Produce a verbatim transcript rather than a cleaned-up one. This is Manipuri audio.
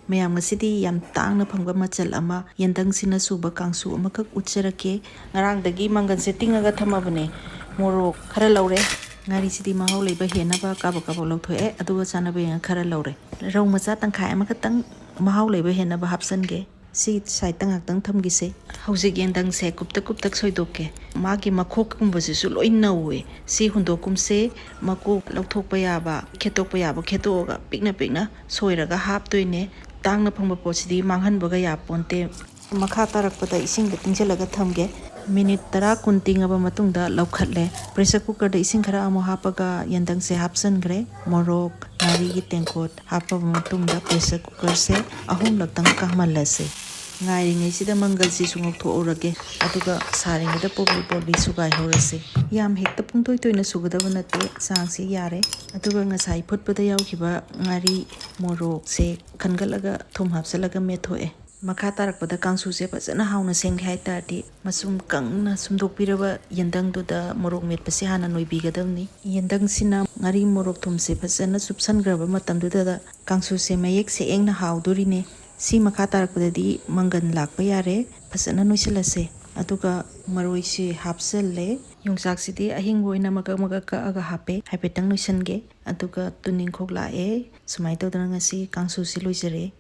ꯃꯌꯥꯝ, ꯉꯁꯤꯗꯤ ꯌꯥꯝ ꯇꯥꯡꯅ ꯐꯪꯕ ꯃꯆꯜ ꯑꯃ, ꯌꯦꯟꯗꯪꯁꯤꯅ ꯁꯨꯕ ꯀꯥꯡꯁꯨ ꯑꯃꯈꯛ ꯎꯠꯆꯔꯛꯀꯦ꯫ ꯉꯔꯥꯡꯗꯒꯤ ꯃꯪꯒꯟꯁꯦ ꯇꯤꯡꯉꯒ ꯊꯝꯃꯕꯅꯦ꯫ ꯃꯣꯔꯣꯛ ꯈꯔ ꯂꯧꯔꯦ꯫ ꯉꯥꯔꯤꯁꯤꯗꯤ ꯃꯍꯥꯎ ꯂꯩꯕ ꯍꯦꯟꯅꯕ ꯀꯥꯕꯛ ꯀꯥꯕꯛ ꯂꯧꯊꯣꯛꯑꯦ, ꯑꯗꯨꯒ ꯆꯥꯅꯕ ꯌꯦꯡꯉ ꯈꯔ ꯂꯧꯔꯦ꯫ ꯔꯧ ꯃꯆꯥ ꯇꯪꯈꯥꯏ ꯑꯃꯈꯛꯇꯪ ꯃꯍꯥꯎ ꯂꯩꯕ ꯍꯦꯟꯅꯕ ꯍꯥꯞꯆꯟꯒꯦ꯫ ꯁꯤ ꯁꯥꯏꯠꯇ ꯉꯥꯛꯇꯪ ꯊꯝꯈꯤꯁꯦ꯫ ꯍꯧꯖꯤꯛ ꯌꯦꯟꯗꯪꯁꯦ ꯀꯨꯞꯇꯛ ꯀꯨꯞꯇꯛ ꯁꯣꯏꯗꯣꯛꯀꯦ꯫ ꯃꯥꯒꯤ ꯃꯈꯣꯛꯀꯨꯝꯕꯁꯤꯁꯨ ꯂꯣꯏ ꯅꯧꯋꯦ꯫ ꯁꯤ ꯍꯨꯟꯗꯣꯛꯀꯨꯝꯁꯦ꯫ ꯃꯀꯣꯛ ꯂꯧꯊꯣꯛꯄ ꯌꯥꯕ, ꯈꯦꯠꯇꯣꯛꯄ ꯌꯥꯕ ꯈꯦꯠꯇꯣꯛꯑꯒ ꯄꯤꯛꯅ ꯄꯤꯛꯅ ꯁꯣꯏꯔꯒ ꯍꯥꯞꯇꯣꯏꯅꯦ꯫ ꯇꯥꯡꯅ ꯐꯪꯕ ꯄꯣꯠꯁꯤꯗꯤ ꯃꯥꯡꯍꯟꯕꯒ ꯌꯥꯄꯣꯟꯇꯦ꯫ ꯃꯈꯥ ꯇꯥꯔꯛꯄꯗ ꯏꯁꯤꯡꯗ ꯇꯤꯡꯁꯤꯜꯂꯒ ꯊꯝꯒꯦ꯫ ꯃꯤꯅꯤꯠ ꯇꯔꯥ ꯀꯨꯟ ꯇꯤꯡꯉꯕ ꯃꯇꯨꯡꯗ ꯂꯧꯈꯠꯂꯦ꯫ ꯄ꯭ꯔꯦꯁꯔ ꯀꯨꯀꯔꯗ ꯏꯁꯤꯡ ꯈꯔ ꯑꯃꯨꯛ ꯍꯥꯞꯄꯒ ꯌꯦꯟꯗꯪꯁꯦ ꯍꯥꯞꯆꯟꯈ꯭ꯔꯦ꯫ ꯃꯣꯔꯣꯛ, ꯉꯥꯔꯤꯒꯤ ꯇꯦꯡꯀꯣꯠ ꯍꯥꯞꯄꯕ ꯃꯇꯨꯡꯗ ꯄ꯭ꯔꯦꯁꯔ ꯀꯨꯀꯔꯁꯦ ꯑꯍꯨꯝꯂꯛꯇꯪ ꯀꯥꯝꯍꯜꯂꯁꯦ꯫ ꯉꯥꯏꯔꯤꯉꯩꯁꯤꯗ ꯃꯪꯒꯜꯁꯤꯁꯨ ꯉꯧꯊꯣꯛꯍꯧꯔꯒꯦ, ꯑꯗꯨꯒ ꯁꯥꯔꯤꯉꯩꯗ ꯄꯣꯞꯂꯤ ꯄꯣꯞꯂꯤ ꯁꯨꯒꯥꯏꯍꯧꯔꯁꯦ꯫ ꯌꯥꯝ ꯍꯦꯛꯇ ꯄꯨꯡꯇꯣꯏ ꯇꯣꯏꯅ ꯁꯨꯒꯗꯕ ꯅꯠꯇꯦ, ꯆꯥꯡꯁꯤ ꯌꯥꯔꯦ꯫ ꯑꯗꯨꯒ ꯉꯁꯥꯏ ꯐꯨꯠꯄꯗ ꯌꯥꯎꯈꯤꯕ ꯉꯥꯔꯤ, ꯃꯣꯔꯣꯛꯁꯦ ꯈꯟꯒꯠꯂꯒ ꯊꯨꯝ ꯍꯥꯞꯆꯤꯜꯂꯒ ꯃꯦꯠꯊꯣꯛꯑꯦ꯫ ꯃꯈꯥ ꯇꯥꯔꯛꯄꯗ ꯀꯥꯡꯁꯨꯁꯦ ꯐꯖꯅ ꯍꯥꯎꯅ ꯁꯦꯝꯒꯦ ꯍꯥꯏ ꯇꯥꯔꯗꯤ, ꯃꯆꯨꯝ ꯀꯪꯅ ꯁꯨꯝꯗꯣꯛꯄꯤꯔꯕ ꯌꯦꯟꯗꯪꯗꯨꯗ ꯃꯣꯔꯣꯛ ꯃꯦꯠꯄꯁꯦ ꯍꯥꯟꯅ ꯅꯣꯏꯕꯤꯒꯗꯕꯅꯤ꯫ ꯌꯦꯟꯗꯪꯁꯤꯅ ꯉꯥꯔꯤ, ꯃꯣꯔꯣꯛ, ꯊꯨꯝꯁꯦ ꯐꯖꯅ ꯆꯨꯞꯁꯟꯈ꯭ꯔꯕ ꯃꯇꯝꯗꯨꯗ ꯀꯥꯡꯁꯨꯁꯦ ꯃꯌꯦꯛ ꯁꯦꯡꯅ ꯍꯥꯎꯗꯣꯔꯤꯅꯦ꯫ ꯁꯤ ꯃꯈꯥ ꯇꯥꯔꯛꯄꯗꯗꯤ ꯃꯪꯒꯟ ꯂꯥꯛꯄ ꯌꯥꯔꯦ꯫ ꯐꯖꯅ ꯅꯣꯏꯁꯤꯜꯂꯁꯦ꯫ ꯑꯗꯨꯒ ꯃꯔꯣꯏꯁꯦ ꯍꯥꯞꯆꯜꯂꯦ꯫ ꯌꯣꯡꯆꯥꯛꯁꯤꯗꯤ ꯑꯍꯤꯡꯕ ꯑꯣꯏꯅ ꯃꯀꯛ ꯃꯀꯛ ꯀꯛꯑꯒ ꯍꯥꯞꯄꯦ꯫ ꯍꯥꯏꯐꯦꯠꯇꯪ ꯅꯣꯏꯁꯟꯒꯦ꯫ ꯑꯗꯨꯒ ꯇꯨꯅꯤꯡꯈꯣꯛ ꯂꯥꯛꯑꯦ꯫ ꯁꯨꯃꯥꯏꯅ ꯇꯧꯗꯅ ꯉꯁꯤ ꯀꯥꯡꯁꯨꯁꯤ ꯂꯣꯏꯖꯔꯦ꯫